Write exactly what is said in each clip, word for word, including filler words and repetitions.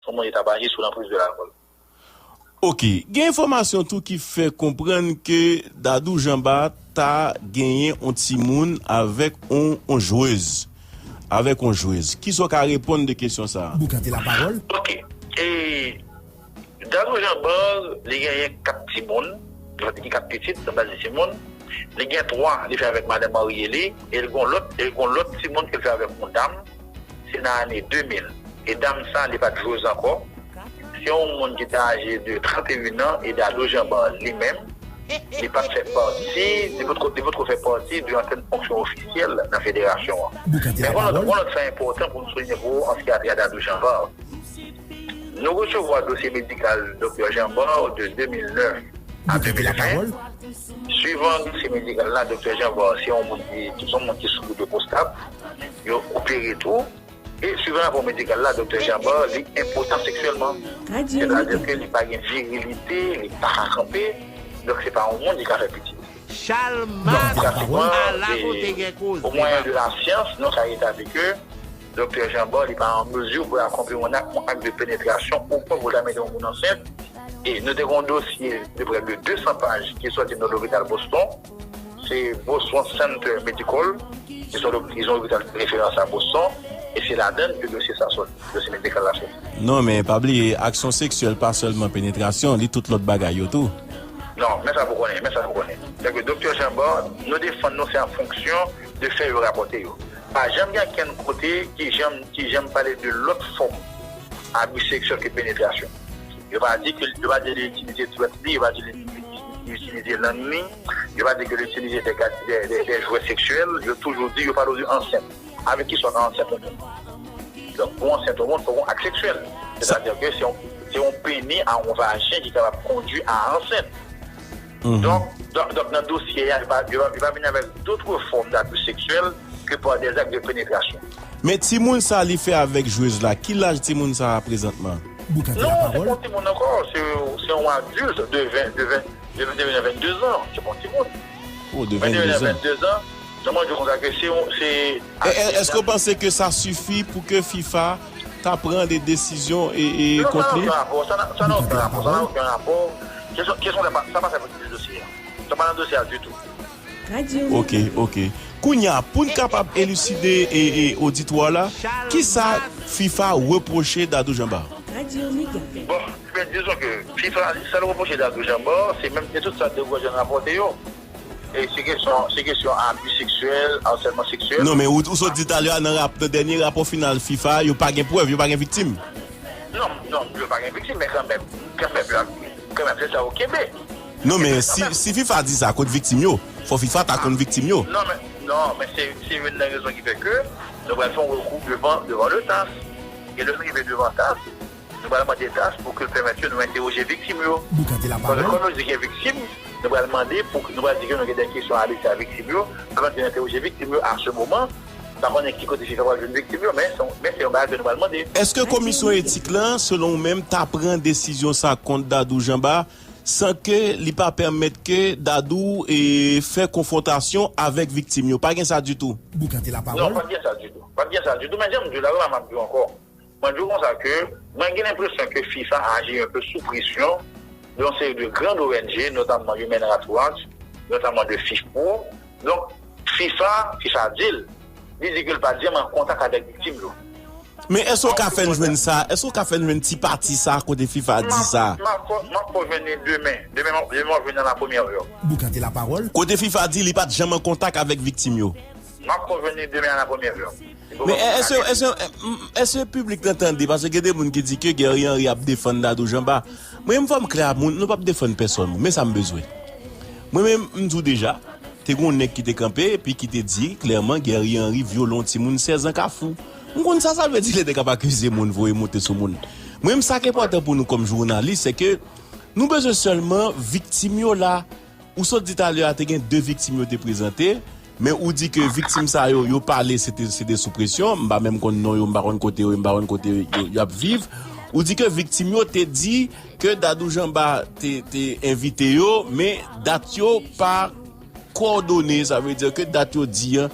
yon moun ki t ap aji sou lanpriz de lalkòl. Ok, gen enfòmasyon tou ki fè konprann ke Dadou Janba ta genyen yon timoun avèk yon, yon jwez. Avèk yon jwez. Kisa w ka reponn de kesyon sa a? Boukan di lapawòl. Ok. E Dadou Janba, li genyen kat timoun. Li gen kat pitit, sa vle di timoun. Li gen twa, li fè avèk madanm marye li. E li gen lòt, e li gen lòt timoun ke li fè avèk yon dam. Se nan ane de mil. E dam sa, li pa t jwez ankò. Se yon moun ki te aje de trannteyen an e Dadou Janba li menm, li pa t fè pati, li potko, li potko fè pati de ankenn fonksyon ofisyèl nan federasyon an. Men yon lòt, yon lòt fè enpòtan pou nou soulinye pou ou an se ki atè a Dadou Janba. Nou resevwa dosye medikal Doktè Janba de de mil nèf a de mil ven. Swivan dosye medikal la, Doktè Janba se yon moun ki, se yon moun ki soufri de pwostat. Yo opere tou. E swivan rapò medikal la, Doktè Janba, li enpotan seksyèlman. Sètadi ke li pa gen virilite, li pa ka kanpe, donk se pa yon moun ki ka fè pitit. Donk, pratikman, e, o mwayen de lasyans, nou ka etabli ke Doktè Janba, li pa an mezi pou l akonpli yon ak, yon ak de penetrasyon, opwen pou l ta mete yon moun ansent. E nou te gen yon dosye de prè de de san paj ki sòti nan lopital Boston. Se Boston Center Medical, ki se yon lopital de referans a Boston, e se ladan l ke dosye sa sòti, dosye medikal la sòti. Non, men pa bliye, aksyon seksyèl pa sèlman penetrasyon, li tout lòt bagay yo tou. Non, men sa pou konnen, men sa pou konnen. Donk, Doktè Janba, nou defann nou se an fonksyon de fè yo rapòte yo. Pa janm gen ankenn kote ki janm, ki janm pale de lòt fòm abi seksyèl ke penetrasyon. Yo pa di ke, yo pa di li itilize dwèt li, yo pa di li itilize lang li, yo pa di ke li itilize de, de, de, de jwè seksyèl, yo toujou di, yo pale w de ansent. Avèk kisa w ka ansent yon moun? Donk, pou ansent yon moun, fòk yon ak seksyèl. Sètadi ke se yon, se yon peni a yon vajen ki kapab kondui a ansent. Donk, donk, donk, nan dosye a, li pa, li pa, li pa vin avèk dòt fòm dabi seksyèl ke pa dèzak de penetrasyon. Men timoun sa li fè avèk jwez la, ki laj timoun sa a prezantman? Non, se pa yon timoun ankò, se, se yon adilt de ven, de ven, de venteyen a vennde zan, se pa yon timoun. Oh, de venteyen a vennde zan. Jan mwen di w konsa ke se yon, se... Èske w panse ke sa sifi pou ke fifa ta pran de desizyon e, e kont li? Non, sa nan okenn rapò, sa nan okenn rapò, sa nan okenn rapò. Kesyon, kesyon sa pa, sa pa fè pati de dosye a. Sa pa nan dosye a ditou. Ok, ok. Kounye a, pou n kapab eliside e, e oditwa w la, kisa fifa repwoche Dadou Janba? Bon, ebyen, dizon ke fifa, sa l repwoche Dadou Janba, se menm, se tout sa de gwo jèn rapòte yo. E se kesyon, se kesyon abi seksyèl, asèlman seksyèl. Non, men ou, ou sot di talè a nan rap, nan dènye rapò final fifa, yo pa gen prèv, yo pa gen viktim. Non, non, yo pa gen viktim, men kanmenm, kanmenm, kanmenm, se sa yo kenbe. Non, men si, si fifa di sa, kot viktim yo? Fò fifa ta konn viktim yo. Non, men, non, men se, se youn nan rezon ki fè ke nou pral fè yon rekou devan, devan le tas. E lè nou rive devan tas, nou pral mande tas pou ke l pèmèt ke nou entèwoje viktim yo. Paske kòm nou di gen viktim, nou pral mande pou, nou pral di ke nou gen de kesyon a adrese a viktim yo, pèmèt ke nou entèwoje viktim yo a se moman. M pa konnen ki kote fifa pral jwenn viktim yo, men se, men se yon bagay ke nou pral mande. Èske komisyon etik lan, selon ou menm, ta pran desizyon sa kont Dadou Janba, san ke li pa pèmèt ke Dadou e, fè konfwontasyon avèk viktim yo? Pa gen sa ditou. Non, pa t gen sa ditou. Pa t gen sa ditou, men jan m di w la, wi, m ap di w ankò. Mwen di w konsa ke mwen gen lenpresyon ke fifa aji yon pe sou presyon de yon seri de grand O N G, notamman Human Rights Watch, notamman de FIFPro. Donk, fifa, fifa di l, li di ke l pa janm an kontak avèk viktim yo. Men èske w ka fè n jwenn sa? Èske w ka fè n jwenn ti pati sa kote fifa di sa? M ap, m ap fè w jwenn li demen. Demen, demen w ap jwenn nan la première heure. Boukan di lapawòl. Kote fifa di li pa t janm an kontak avèk viktim yo. M ap fè w jwenn li demen a la première heure. Men èske, èske, èske piblik lan tande? Paske gen de moun ki di ke Guerrier Henry ap defann Dadou Janba. Mwen menm fò m klè a moun, nou p ap defann pèsonn moun. Men sa m bezwen. Mwen menm, m di w deja, te gen yon nèg ki te kanpe, epi ki te di klèman Guerrier Henry vyole yon timoun sèz an Kafou. M konn sa sa vle di lè nèg ap akize moun, voye monte sou moun. Mwen menm sa k enpòtan pou nou kòm jounalis, se ke nou bezwen sèlman viktim yo la. Ou sot di talè a te gen de viktim yo te prezante, men ou di ke viktim sa yo, yo pale se te, se te sou presyon, m pa menm konn non yo, m pa konn kote yo, m pa konn kote yo, y ap viv. Ou di ke viktim yo te di ke Dadou Janba te, te envite yo, men dat yo pa kowòdone, sa vle di ke dat yo di an,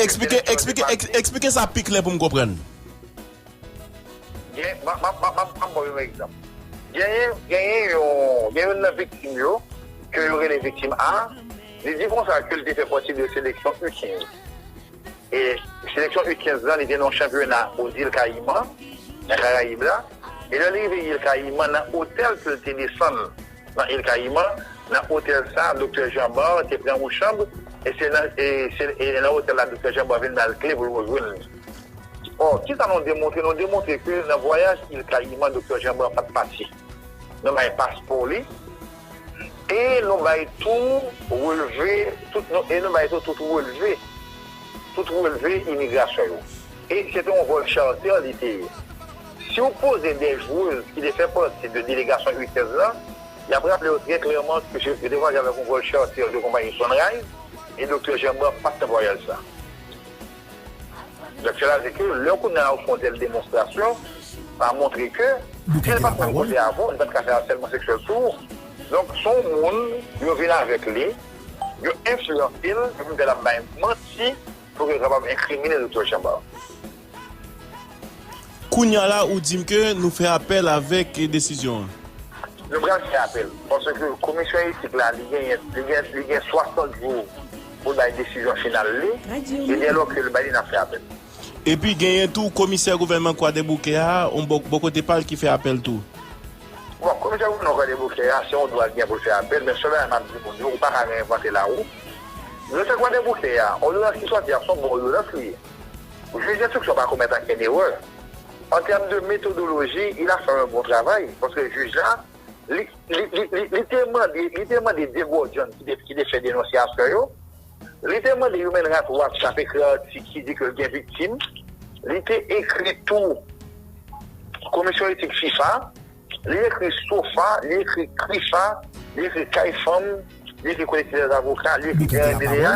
Eksplike, eksplike, eksplike sa pi klè pou m konprann. Gen, m ap ba w yon egzanp. Genyen, genyen yon, gen youn nan viktim yo, ke yo rele viktim A, li di konsa ke li te fè pati de seleksyon U kenz. E seleksyon U kenz lan, li te nan yon chanpyona o zil Kayiman, nan Karayib la. E lè li rive il Kayiman, nan otèl ke l te desann nan il Kayiman, nan otèl sa, doktè Jean Bar te pran yon chanm, e se nan, e se, e nan otèl la, doktè Jean Bar vin ba l kle pou l rejwenn li. Ò, kisa nou demontre? Nou demontre ke nan vwayaj il Kayiman, doktè Jean Bar pa t pati. Nou bay paspò li, e nou bay tou relve, tout nou, e nou bay tou, tout relve, tout relve imigrasyon yo. E se te yon vòl charter li te ye. Si w poze de jwez ki te fè pati de delegasyon U kenz lan, y ap raple yo trè klèman ke yo te vwayaje avèk yon vòl charter de konpayi Sunrise, e doktè Jean Bar pa t nan vwayaj sa. Donk, sètadi ke lè kounye a ou fè yon tèl demonstrasyon, sa montre ke si l pa t konn kote avè w, li pa t ka fè asèlman seksyèl sou ou. Donk, se yon moun, yo vin avèk li, yo enfliyanse l, yo vin fè l ap bay manti pou ke yo kapab enkrimine doktè Jean Bar. Kounye a la, ou di m ke nou fè apèl avèk desizyon an. Nou pral fè apèl, paske komisyon etik la, li genyen, li gen, li gen swasant jou pou l bay desizyon final li, e dèlò ke l bay li, n ap fè apèl. Epi genyen tou komisè gouvènman Kwadèboukè a, yon bò, bò kote pa l ki fè apèl tou. Bon, komisè gouvènman Kwadèboukè a, se yon dwa l gen pou l fè apèl, men sèl bagay m ap di moun yo, ou pa ka reenvante lawou. Direktè Kwadèboukè a, òdonans ki sòti a, se yon bon òdonans li ye. Jij enstriksyon pa komèt okenn erè. An tèm de metodoloji, il a fait un bon travail, paske jij la, li, li, li, li, li te mande, li te mande de gwo djann ki te, ki te fè denonsyasyon yo, li te mande Human Rights Watch ap ekri atik ki di ke l gen viktim, li te ekri tou Komisyon Etik fifa, li ekri sofa, li ekri krifa, li ekri kay fanm, li ekri kolektif dèzavoka, li ekri R N D D H.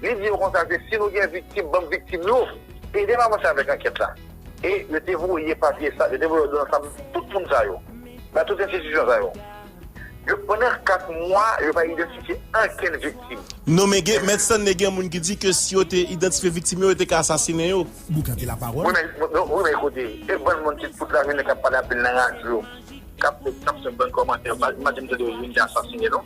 Li di yo konsa ke si nou gen viktim, ban m viktim yo, ede m avanse avèk ankèt la. E yo te voye papye sa, yo te voye òdonans sa pou tout moun sa yo, ba tout enstitisyon sa yo. Yo, pandan kat mwa, yo pa idantifye okenn viktim. Non, men gen, Mèt Stanley, gen moun ki di ke si yo te idantifye viktim yo, yo te ka asasinen yo. Bouka gen lapawòl. Wi, men, non, wi, men ekoute, e bann moun ki tout lajounen k ap pale anpil nan radyo, k ap, k ap fè bann kòmantè, pa, pa janm tande yo vin te asasinen, non.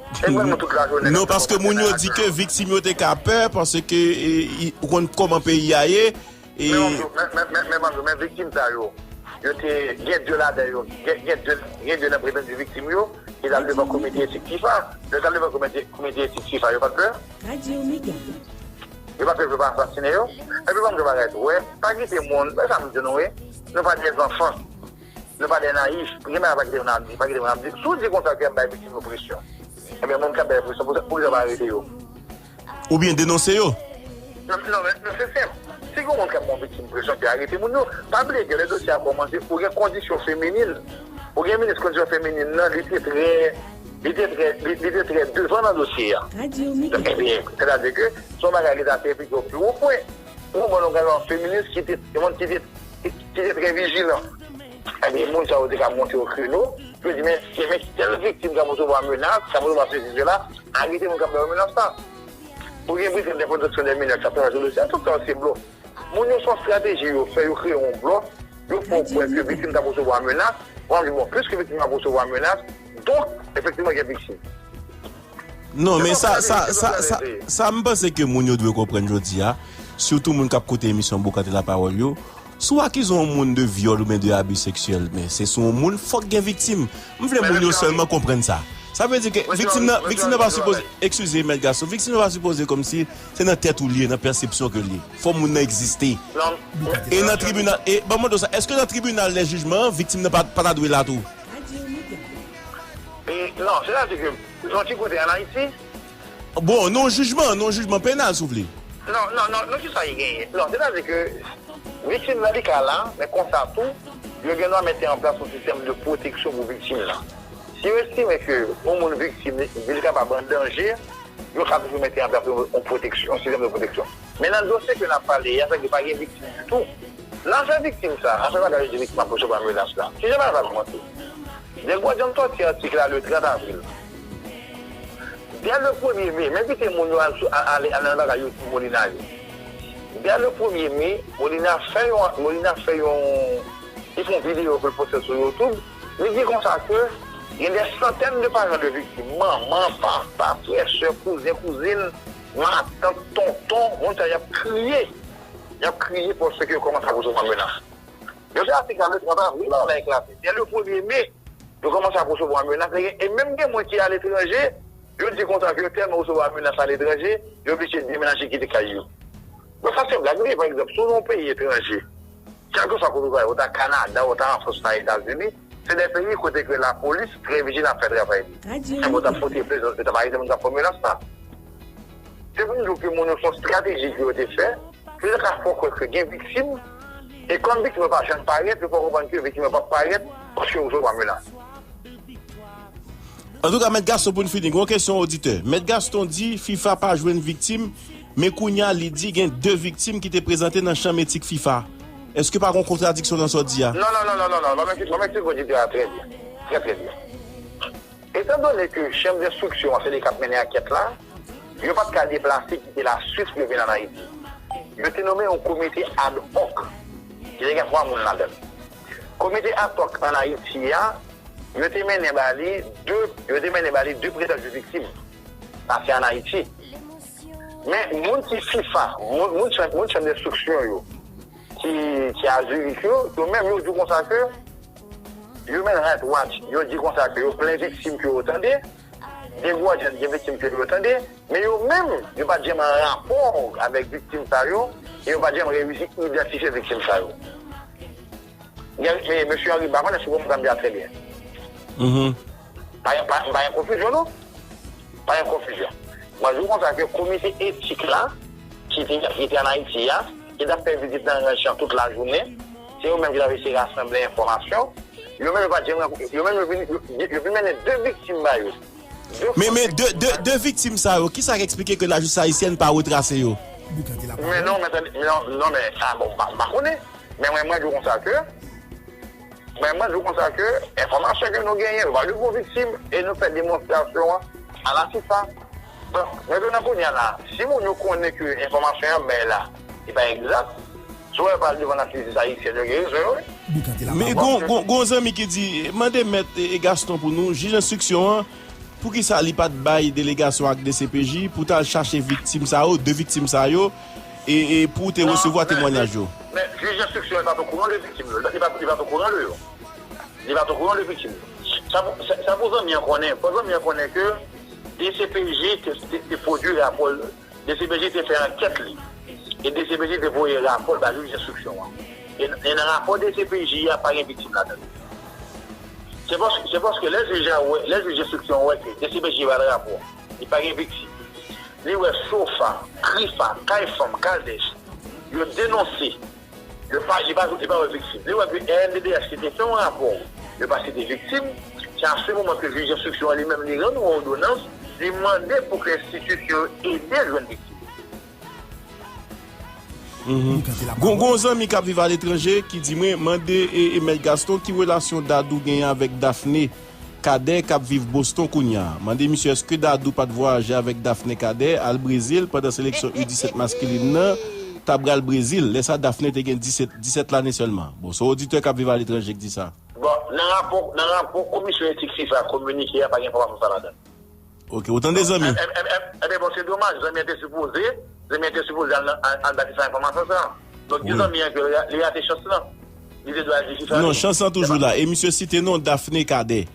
E bann moun tout lajounen k ap fè kòmantè nan radyo. Non, paske moun yo di ke viktim yo te ka pè, paske, e, i, ou konn kòman peyi a ye, e... Men, men, men, men, men, men, men viktim sa yo, yo te, gen de ladan yo, gen, gen de, gen de nan pretandi viktim yo, ki t al devan komite etik fifa. Lè yo t al devan komite, komite etik fifa, yo pa t pè. Radyo Mega. Yo pa t pè pou yo pa asasinen yo. Epi ban m di w bagay tou, wè, pa kite moun, wè sa m di nou, wi. Nou pa de zanfan. Nou pa de nayif. Gen bagay pa kite moun ap di, pa kite moun ap di. Si w di konsa ke y ap bay viktim yo presyon, ebyen, moun k ap bay presyon, pou, poukisa yo pa arete yo? Oubyen denonse yo? Non, non, men, men se senp. Si gen moun k ap ba yon viktim presyon, ke arete moun yo, pa bliye ke lè dosye a kòmanse, ou gen kondisyon feminin. Ou gen minis kondisyon feminin nan, li te trè, li te trè, li, li te trè devan nan dosye a. Radyo Mega. Ebyen, sètadi ke se yon bagay ki ta fè pike yo pi wo pwen. Ou konprann, yon gason feminis ki te, yon moun ki te, ki te trè vijilan. Ebyen, moun sa yo te ka monte o kreno, yo di, men, men tèl viktim k ap resevwa menas, k ap resevwa sesi, sela, arete moun k ap bay yo menas la. Ou gen Brigad de Protection des Mineurs k ap travay sou dosye a, tout sa yo se blòf. Moun yo se yon estrateji yo fè, yo kreye yon blòf, yo fè w kwè ke viktim t ap resevwa menas, w ap di, bon, piske viktim ap resevwa menas, donk, efektivman, gen viktim. Non, men sa, sa, sa, sa, sa, m panse ke moun yo dwe konprann jodi a, sitou moun k ap koute emisyon Boukante Lapawòl yo, si w akize yon moun de vyòl oubyen de abi seksyèl, men se sou yon moun, fòk gen viktim. M vle moun yo sèlman konprann sa. Sa vle di ke viktim nan, viktim nan pa sipoze, eskize, Mèt Gason, viktim nan pa sipoze kòmsi se nan tèt ou li ye, nan pèsepsyon ke li ye. Fò moun nan egziste. E nan tribinal, e ban m mande w sa, èske nan tribinal lè jijman an, viktim nan pa, pa ta dwe la tou? E, non, sètadi ke, se yon ti kote ann Ayiti. Bon, nan jijman, nan jijman penal, si w vle. Non, non, non, non, kisa ki genyen? Non, sètadi ke viktim nan li ka la, men konsa tou, yo gen dwa mete an plas yon sistèm de pwoteksyon pou viktim nan. Si yo estime ke yon moun viktim, li, li kapab an danje, yo ka toujou mete an plas yon, yon pwoteksyon, yon sistèm de pwoteksyon. Men nan dosye ke n ap pale a, sa ki pa gen viktim ditou. Nan afè viktim sa, afè bagay yo di viktim ap resevwa menas la, kijan bagay sa kòmanse? Dègwa John sòti atik la le trant avril. Dès le premye me, menm kite moun yo al sou, a- ale al nan bagay yo sou Molina yo. Dès le premye me, Molina fè yon, Molina fè yon, li fè yon videyo pou l poste sou YouTube. Li di konsa ke gen dè santèn de paran de viktim, manman, papa, frè, sè, kouzen, kouzin, matant, tonton, moun sa y ap kriye. Y ap kriye paske yo kòmanse ap resevwa menas. Yo se atik la le trant avril la, la eklate. Dès le premye me, yo kòmanse ap resevwa menas. E menm gen moun ki aletranje, yo di konsa ke yo tèlman resevwa menas aletranje, yo oblije demenaje kite kay yo. Donk sa se blag li ye, pa egzanp, si w nan yon peyi etranje, kèlkeswa kote w ta ye, w ta Kanada, w ta an Frans, w ta Etazini, se de peyi kote ke lapolis trè vijilan ap fè travay li. Radyo. Sa pou ta pote plent, yo ta pa arete moun k ap fè menas la. Se pou m di w ke moun yo se yon estrateji ke yo te fè, pou yo ta ka fè w kwè ke gen viktim, e kòm viktim yo pa janm parèt, yo fè w konprann ke viktim yo p ap parèt, paske yo resevwa menas. Antouka, Mèt Gaston, pou n fini, gen yon kesyon oditè. Mèt Gaston di fifa pa jwenn viktim, men kounye a li di gen de viktim ki te prezante nan chanm etik fifa. Èske pa gen yon kontradiksyon nan sa w di a? Non, non, non, non, non, non. Mwen menm ki, mwen menm ki oditè a trè byen. Trè, trè byen. Etandone ke chanm denstriksyon an se li k ap mennen ankèt la, yo pa t ka deplase kite Laswis pou yo vin ann Ayiti. Yo te nonmen yon komite ad hoc, ki te gen twa moun ladan l. Komite ad hoc ann Ayiti a, yo te mennen ba li de, yo te mennen ba li de prezanti viktim. Sa se ann Ayiti. Men moun ki fifa, moun, moun chanm, moun chanm denstriksyon yo, ki, ki a Zurich yo, yo menm yo di konsa ke Human Rights Watch, yo di konsa ke yo plen viktim ke yo tande, de gwo jan gen viktim ke yo tande, men yo menm, yo pa t janm an rapò avèk viktim sa yo, e yo pa t janm reyisi idantifye viktim sa yo. Gen, men mesye Henry, m pa konnen si w konprann sa m di a trè byen. Mhm. Pa, pa, pa gen konfizyon, non. Pa gen konfizyon. Mwen di w konsa ke komite etik la, ki te, ki te ann Ayiti a, ki t ap fè vizit nan ranch lan tout lajounen, se yo menm ki t ap eseye rasanble enfòmasyon. Yo menm yo pa t janm rank-, yo menm yo vin, yo, yo vin mennen de viktim ba yo. De Men, men, de, de, de viktim sa yo, kisa k eksplike ke lajistis ayisyèn pa retrase yo? Men non, men tande, men non, non, men, ah, bon, m pa, m pa konnen. Men mwen, mwen di w konsa ke, men mwen di w konsa ke enfòmasyon ke nou genyen, yo pa de gwo viktim, e nou fè demonstrasyon an a la fifa. Bon, mentnan kounye a la, si moun yo konnen ke enfòmasyon y ap bay la, li pa egzak, si w wè pral devan lajistis ayisyèn, yo gen rezon yo, wi. Men gon, gon, gon zanmi ki di, mande mèt e, e Gaston pou nou, jij enstriksyon an, poukisa li pa t bay delegasyon ak D C P J pou t al chache viktim sa yo, de viktim sa yo, e, e pou te resevwa temwanyaj yo? Men, men, men, jij enstriksyon an pa t okouran de viktim yo. Li pa, li pa t okouran de yo. Li pa t okouran de viktim yo. Sa pou, sa, sa pou zanmi an konnen. Fò zanmi an konnen ke D C P J te, te, te pwodui rapò l, D C P J te fè ankèt li. E D C P J te voye rapò l ba jij enstriksyon an. E, e nan rapò D C P J a, pa gen viktim ladan l. Se pas-, se paske lè jij a wè, lè jij enstriksyon an wè ke D C P J ba l rapò, li pa gen viktim. Li wè Sofa, Krifa, Kay Fanm, Kaldèch, yo denonse. Yo pa, li pa, li pa wè viktim. Li wè ke R N D D H ki te fè yon rapò, yo pa site viktim. Se a se moman ke jij enstriksyon an li menm li rann yon òdonans, li mande pou ke enstitisyon yo ede jwenn viktim. Mhm. Gon, gon zanmi k ap viv aletranje ki di mwen, mande e, e Mèt Gaston ki relasyon Dadou genyen avèk Daphné Cadet k ap viv Boston kounye a. Mande misye èske Dadou pa t vwayaje avèk Daphné Cadet al Brezil pandan seleksyon U disèt maskilin nan t ap pral Brezil. Lè sa Daphné te gen disèt, disèt lane sèlman. Bon, se yon oditè k ap viv aletranje k di sa. Bon, nan rapò, nan rapò komisyon etik fifa kominike a, pa gen enfòmasyon sa ladan l. Ok, ou tande, zanmi? Ebyen, bon, se domaj, zanmi an te sipoze, zanmi an te sipoze al, al, al bati sa enfòmasyon sa. Donk, di zanmi an ke li ra-, li rate chans lan. Li te dwe al di fifa. Non, chans lan toujou la. E misye site non Daphné Cadet.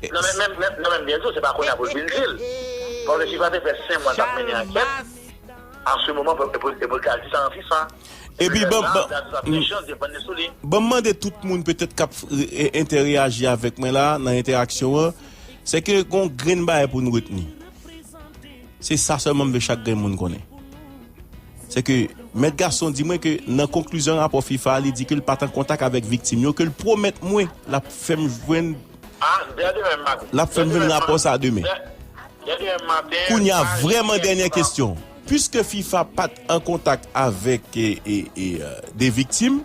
Non, men, men, men, non, men byen di w, se pa kounye a pou l vin di l. Paske fifa te fè senk mwa l t ap mennen ankèt. A se moman, pou, pou, pou l ka di sa nan fifa. Epi, ban, ban, ban m mande tout moun petèt k ap, e, entèreyaji avèk mwen la, nan entèraksyon an, se ke gon grenn bagay pou nou retni. Se sa sèlman m vle chak grenn moun konnen. Se ke Mèt Gaston di mwen ke nan konklizyon rapò fifa, li di ke l pa t an kontak avèk viktim yo, ke l pwomèt mwen l ap fè m jwenn, l ap fè m jwenn rapò sa demen. Kounye a, vrèman dènye kesyon. Piske fifa pa t an kontak avèk, e, e, e, e, de viktim,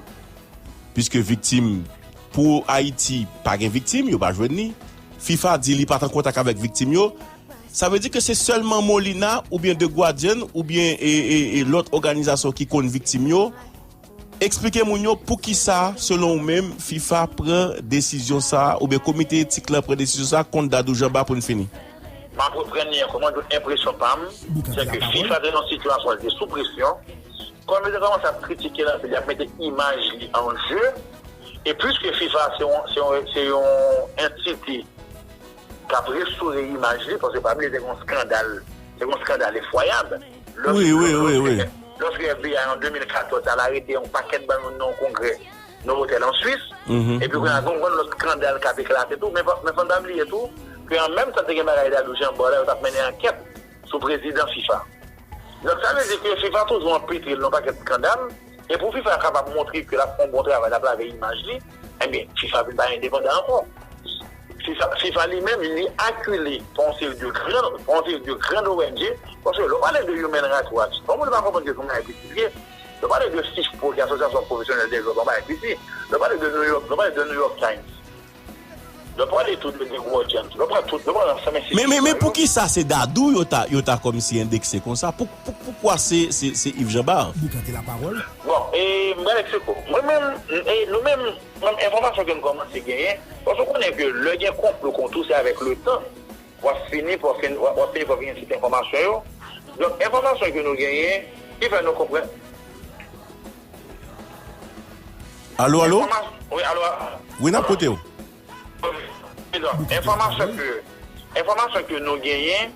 Piske viktim, pou Ayiti, pa gen viktim, yo pa jwenn li. fifa di li pa t an kontak avèk viktim yo. Sa vle di ke se sèlman Molina oubyen Deguardian oubyen e, e, e lòt òganizasyon ki konn viktim yo. Eksplike moun yo poukisa, selon ou menm, fifa pran desizyon sa a, oubyen komite etik la pran desizyon sa a kont Dadou Janba pou n fini. M ap reprann li ankò, mwen, enpresyon pa m, se ke fifa te nan sitiyasyon, li te sou presyon. Kòm yo te kòmanse ap kritike l anpil, y ap mete imaj li an je. E pliske fifa se yon, se yon, se yon antite k ap restore imaj li, paske pa bliye se yon skandal, se yon skandal efwayab. Wi, wi, wi, wi. Lòske F B I an de mil katòz, t al arete yon pakèt bann moun nan yon kongrè Novotel an Swis. Epi kounye a, gon, gon lòt skandal k ap eklate tou. Men, men fò n pa bliye tou, ke an menm tan te gen bagay Dadou Janba la, yo t ap mennen ankèt sou prezidan fifa. Donk, sa vle di ke fifa toujou anpetre l nan pakèt skandal. E pou fifa kapab montre ke l ap fè yon bon travay, l ap lave imaj li, ebyen, fifa vin pa endepandan ankò. fifa, fifa li menm, li akile pa yon seri de gran, pa yon seri de gran O N G, paske lè w pale de Human Rights Watch, pa moun pa konprann ke se yon bagay piti l ye. Lè w pale de FIFPRO, ki asosyasyon pwofesyonèl de jwè, pa yon bagay piti. Lè w pale de New York, lè w pale de New York Times. Lè w pale tou de The Guardian, lè w pale tout, lè w pale ansanm. Men, men, men poukisa se Dadou yo ta, yo ta kòmsi endekse konsa? Pou, pou, poukwa se, se, se Yves Jean Bar? Bon, e, m pral eksplike w. Mwen menm, e, nou menm, menm enfòmasyon ke nou kòmanse genyen, paske w konnen ke lè gen konplo kontou, se avèk letan w ap fini, w ap fini, w ap, w ap fini, w ap fini site enfòmasyon yo. Donk, enfòmasyon ke nou genyen, ki fè nou konprann. Alo, alo? Enfòmas-, wi, alo. Wi, n ap koute w. Donk, enfòmasyon ke, enfòmasyon ke nou genyen,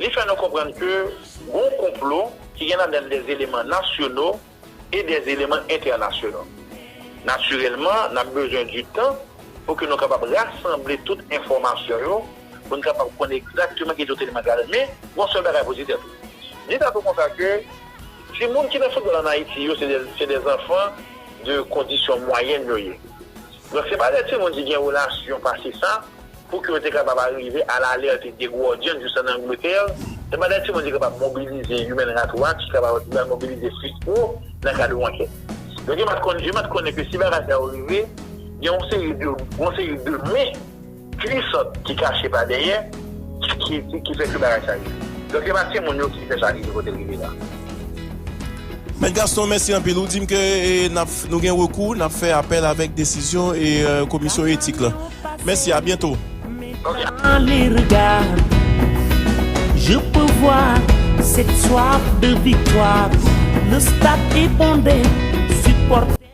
li fè nou konprann ke gon konplo ki gen ladan l de eleman nasyono e de eleman entènasyonal. Natirèlman, n ap bezwen di tan pou ke nou kapab rasanble tout enfòmasyon yo, pou n kapab konnen egzakteman ki tout eleman ki ladan l. Men, gon sèl bagay pou di tèt ou. Di tèt ou konsa ke timoun ki nan foutbòl ann Ayiti yo, se de, se de zanfan de kondisyon mwayèn yo ye. Donk, se pa de timoun ki gen relasyon pase sa, pou ke yo te kapab arive a lalète de Guardian jis ann Angletè, se pa de timoun ki kapab mobilize Human Rights Watch, ki kapab mobilize FIFPRO nan kad yon ankèt. Donk, yo pa t konn, yo pa t konnen ke si bagay sa yo rive, gen yon seri de, yon seri de men pwisant ki kache pa dèyè, ki, ki, ki fè ke bagay sa rive. Donk, se pa timoun yo ki fè sa rive kote l rive la. Mèt Gaston, mèsi anpil. Ou di m ke, e, n ap, nou gen rekou, n ap fè apèl avèk desizyon e, e, komisyon etik la. Mèsi, a byento. Dans les regards, je peux voir cette soif de victoire. Le stade est bondé, supporters.